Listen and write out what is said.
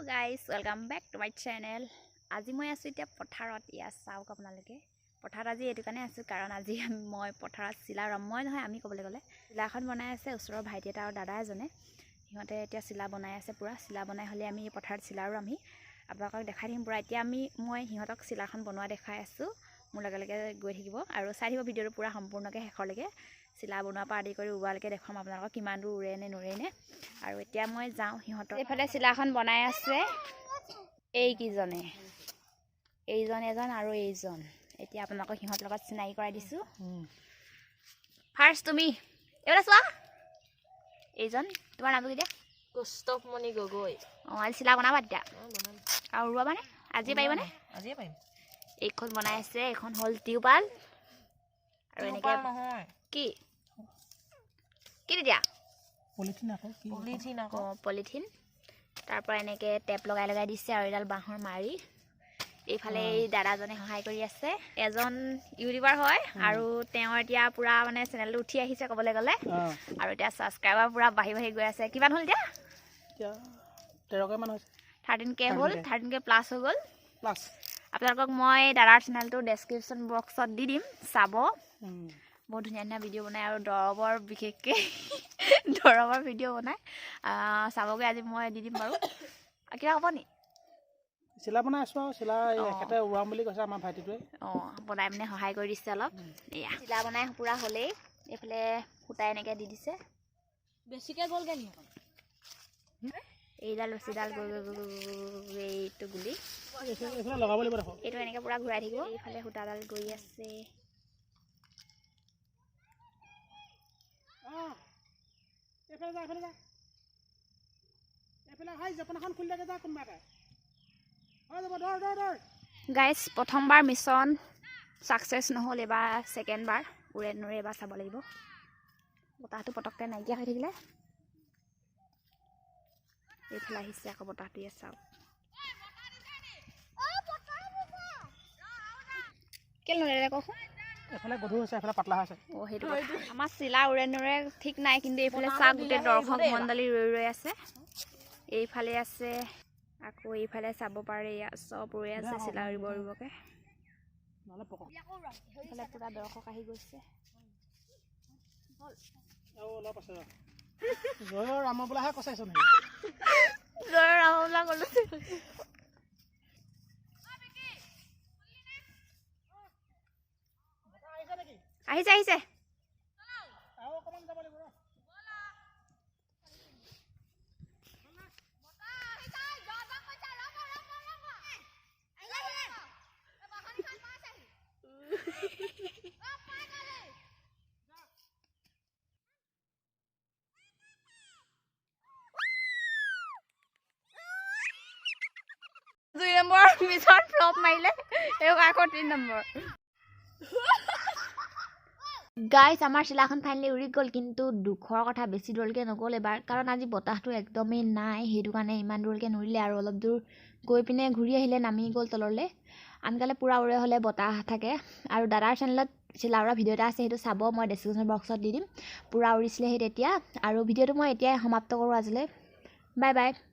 Guys, welcome back to my channel. আজি মই আছোঁ এতিয়া পথাৰত। ইয়াত চাওক আপোনালোকে, পথাৰত আজি এইটো কাৰণে আছোঁ কাৰণ আজি মই পথাৰত চিলা ৰুম। মই নহয়, আমি ক'বলৈ গ'লে চিলাখন বনাই আছে ওচৰৰ ভাইটি এটা আৰু দাদা এজনে। সিহঁতে এতিয়া চিলা বনাই আছে পূৰা। চিলা বনাই হ'লে আমি পথাৰত চিলা ৰুমহি, আপোনালোকক দেখাই দিম পূৰা। এতিয়া মই সিহঁতক চিলাখন বনোৱা দেখাই আছোঁ, মোৰ লগে লগে গৈ থাকিব আৰু চাই থাকিব ভিডিঅ'টো পূৰা সম্পূৰ্ণকৈ শেষলৈকে। চিলা বনোৱাৰ পৰা আদি কৰি উৰুৱালৈকে দেখুৱাম আপোনালোকক কিমান দূৰ উৰে নে নুৰে নে। আৰু এতিয়া মই যাওঁ সিহঁতৰ এইফালে চিলাখন বনাই আছে এইকেইজনে, এইজন এজন আৰু এইজন। এতিয়া আপোনালোকক সিহঁতৰ লগত চিনাকি কৰাই দিছোঁ। ফাৰ্ষ্ট তুমি এইফালে চোৱা, এইজন, তোমাৰ নামটো কি দিয়া? কৌস্তভমণি গগৈ। অঁ, আজি চিলা বনাবা তেতিয়া আৰু উৰুৱাবানে? আজিয়ে পাৰিবানে? আজিয়ে পাৰিম। এইখন বনাই আছে, এইখন হ'ল টিউপাল। আৰু এনেকৈ কি কি তেতিয়া পলিথিন। অঁ, পলিথিন। তাৰপৰা এনেকৈ টেপ লগাই লগাই দিছে আৰু এডাল বাঁহৰ মাৰি। এইফালে এই দাদাজনে সহায় কৰি আছে। এজন ইউটিউবাৰ হয় আৰু তেওঁৰ এতিয়া পূৰা মানে চেনেলটো উঠি আহিছে ক'বলৈ গ'লে, আৰু এতিয়া ছাবস্ক্ৰাইবাৰ পূৰা বাঢ়ি বাঢ়ি গৈ আছে। কিমান হ'ল এতিয়া? 13K হ'ল, 13K plus হৈ গ'ল। আপোনালোকক মই দাদাৰ চেনেলটো ডেছক্ৰিপশ্যন বক্সত দি দিম, চাব। বহুত ধুনীয়া ধুনীয়া ভিডিঅ' বনায় আৰু দৰৱৰ, বিশেষকৈ দৰৱৰ ভিডিঅ' বনায়, চাবগৈ। আজি মই দি দিম বাৰু। কিবা ক'ব নি? চিলা বনাই আছোঁ আৰু চিলা এখেতে উৰুৱাম বুলি কৈছে আমাৰ ভাইটিটোৱে। অঁ, বনাই মানে সহায় কৰি দিছে অলপ। এয়া চিলা বনাই পূৰা হ'লেই এইফালে সূতা এনেকৈ দি দিছে। বেছিকৈ গ'লগৈ নি? এইডাল ৰছীডাল গৈ গৈ গৈ এইটো গুলি লগাব লাগিব। এইটো এনেকৈ পূৰা ঘূৰাই থাকিব। এইফালে সূতাডাল গৈ আছে। গাইজ, প্ৰথমবাৰ মিছন ছাকচেছ নহ'ল, এইবাৰ ছেকেণ্ডবাৰ উৰে নুৰে এবাৰ চাব লাগিব। বতাহটো পটককৈ নাইকিয়া হৈ থাকিলে। এইফালে আহিছে আকৌ বতাহটো, ইয়াত চাওক। কেলৈ নুৰে কওকচোন? এফালে গধুৰ হৈছে, এফালে পাতলা হৈছে। অঁ, সেইটো কথা। আমাৰ চিলা উৰে নুৰে ঠিক নাই, কিন্তু এইফালে চাওক গোটেই দৰ্শক মণ্ডলী ৰৈ ৰৈ আছে। এইফালে আছে, আকৌ এইফালে চাব পাৰে, ইয়াত চব ৰৈ আছে চিলা উৰিব উৰিবকে। এইফালে পূৰা দৰ্শক আহি গৈছে। জয় ৰাম বোলাহে কচাইছ নেকি? জয় ৰাম বোলা ক'লো। আহিছে আহিছে। দুই নম্বৰ মিছন ফ্লপ মাৰিলে, আকৌ 3 নম্বৰ। গাইজ, আমাৰ চিলাখন ফাইনেলি উৰি গ'ল, কিন্তু দুখৰ কথা বেছি দূৰলৈকে নগ'ল এবাৰ, কাৰণ আজি বতাহটো একদমেই নাই, সেইটো কাৰণে ইমান দূৰলৈকে নুৰিলে আৰু অলপ দূৰ গৈ পিনে ঘূৰি আহিলে, নামি গ'ল তললৈ। আনকালে পূৰা উৰে হ'লে বতাহ থাকে। আৰু দাদাৰ চেনেলত চিলা উৰা ভিডিঅ' এটা আছে, সেইটো চাব, মই ডেছক্ৰিপশ্যন বক্সত দি দিম। পূৰা উৰিছিলে সেই তেতিয়া। আৰু ভিডিঅ'টো মই এতিয়াই সমাপ্ত কৰোঁ আজিলৈ। Bye bye.